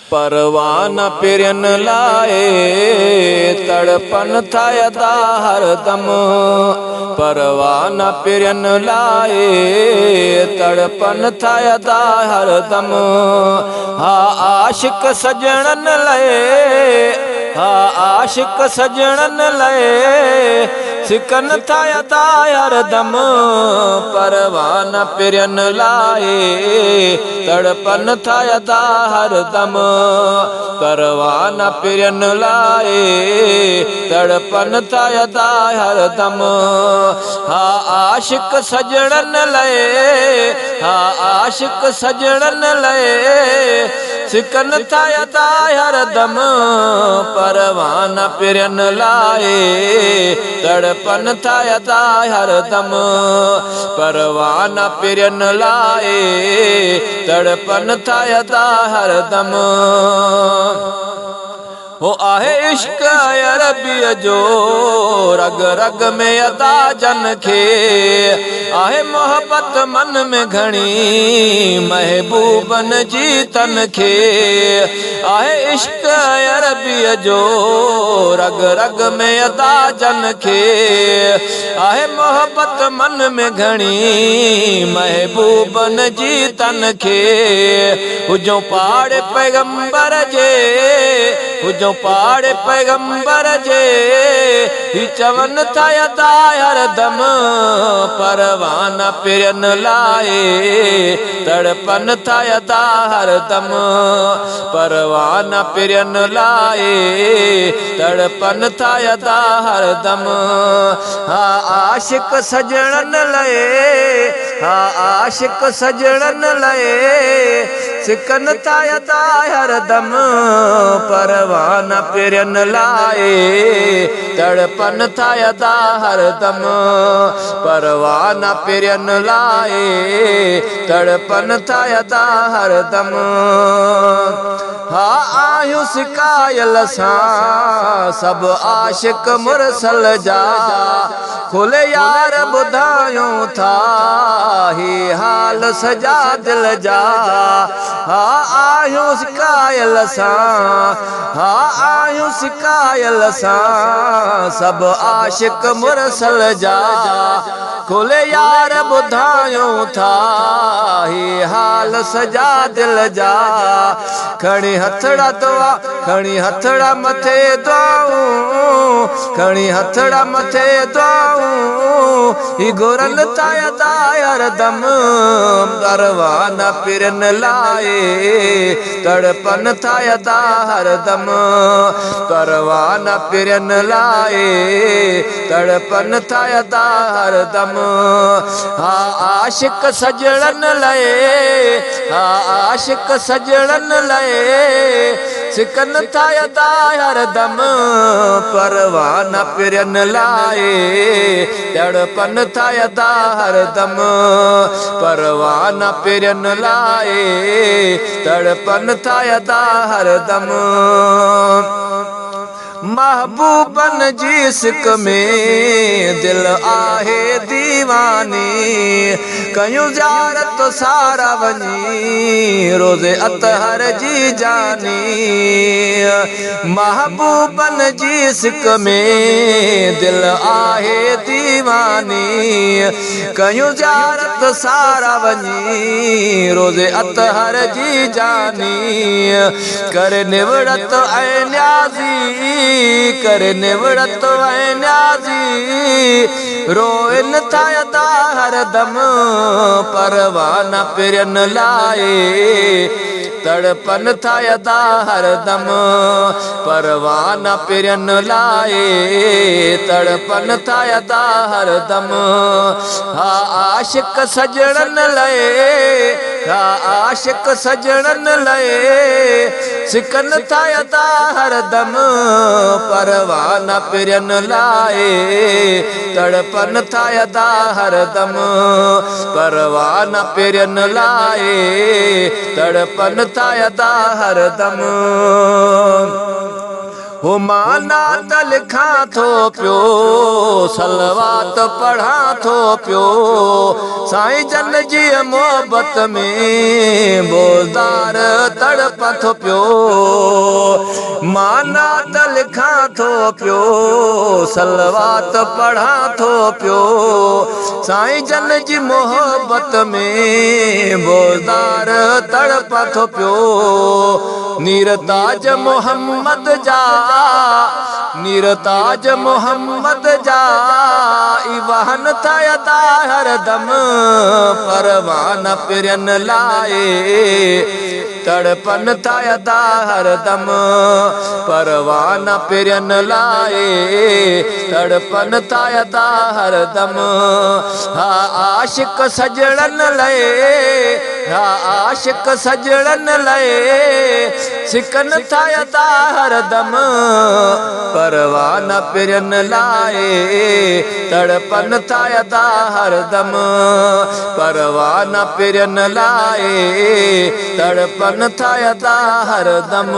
پروانا پرين لاءِ تڙپن ٿا ادا هردم. پروانا پرين لاءِ تڙپن ٿا ادا هردم. ها عاشق سڄڻن لئه، ها عاشق سڄڻن لئه سڪن ٿا ادا هردم. پروانا پرين لاءِ تڙپن ٿا ادا هردم. پروانا پرين لاءِ تڙپن ٿا ادا هردم. ها عاشق سڄڻن لئه، ها عاشق سڄڻن لئه سڪن ٿا ادا هردم. پروانا پرين لاءِ تڙپن ٿا ادا هردم. پروانا پرين لاءِ تڙپن ٿا ادا هردم. هو آهي عشق عربيءَ جو رڳ رڳ ۾ ادا جن کي. آهي محبت من ۾ گهڻي محبوبن جي تن کي. آهي عشق عربيءَ جو رڳ رڳ ۾ ادا جن کي. آهي محبت من ۾ گهڻي محبوبن جي تن کي. هجون پاڙي پيغمبر جي، هجون پاڙي پيغمبر جي، هي چون ٿا ادا هردم. پروانا پرين لاءِ تڙپن ٿا ادا هردم. پروانا پرين لاءِ تڙپن ٿا ادا هردم. ها عاشق سڄڻن لئه، ها عاشق سڄڻن لئه سڪن ٿا ادا هردم. پروانا پرين لاءِ تڙپن ٿا ادا هردم. پروانا پرين لاءِ تڙپن ٿا ادا هردم. ها آهيون سڪايل سان سڀ عاشق مرسل جا. کلي يار ٻڌايون ٿا هي حال سڄا دل جا. ها آهيون سڪايل سان، ها آهيون سڪايل سان سڀ عاشق مرسل جا. کلي يار ٻڌايون ٿا هي حال سڄا دل جا. کڻي هٿڙا دعا، کڻي هٿڙا مٿي دعائون، کڻي هٿڙا مٿي دعائون، هي گهرن ٿا ادا هردم. پروانا پرين لاءِ تڙپن ٿا ادا هردم. پروانا پرين لاءِ تڙپن ٿا ادا هردم. ها عاشق سڄڻن لئه، ها عاشق سڄڻن لئه سڪن ٿا ادا هردم. پروانا پرين لاءِ تڙپن ٿا ادا هردم. پروانا پرين لاءِ تڙپن ٿا ادا هردم. محبوبن جي سڪ ۾ دل آهي ديواني. ڪيون زيارت سارا وڃي روزي اطهر جي جاني. محبوبن جي سڪ ۾ دل آهي ديواني. ڪيون زيارت سارا وڃي روزي اطهر جي جاني. ڪر نوڙت ۽ نيازي، ڪر نوڙت ۽ نيازي، روئن ٿا ادا هردم. پروانا پرين لاءِ تڙپن ٿا ادا هردم. پروانا پرين لاءِ تڙپن ٿا ادا هردم. ها عاشق سڄڻن لئه، ها عاشق سڄڻن لئه سڪن ٿا ادا هردم. پروانا پرين لاءِ تڙپن ٿا ادا هردم. پروانا پرين لاءِ تڙپن ٿا ادا هردم. هو مان نعت لکان ٿو پيو، صلوات پڙهان ٿو پيو، سائين جن جي محبت ۾ بوزدار تڙپان ٿو پيو. مان نعت لکان ٿو پيو، صلوات پڙهان ٿو پيو، سائين جن جي محبت ۾ بوزدار تڙپان ٿو پيو. نير تاج محمد جا، نير تاج محمد جا، اي وهن ٿا ادا هر دم، پروانه پرين لاء تڙپن ٿا ادا هر دم، پروانه پرين لاء تڙپن ٿا ادا هر دم. ها عاشق سڄڻن لئي، ها عاشق سڄڻن لئي، سڪن ٿا ادا هر دم، پروانه پرين لاء تڙپن ٿا ادا هر دم، پروانه پرين لاء تڙپن ٿا ادا هر دم.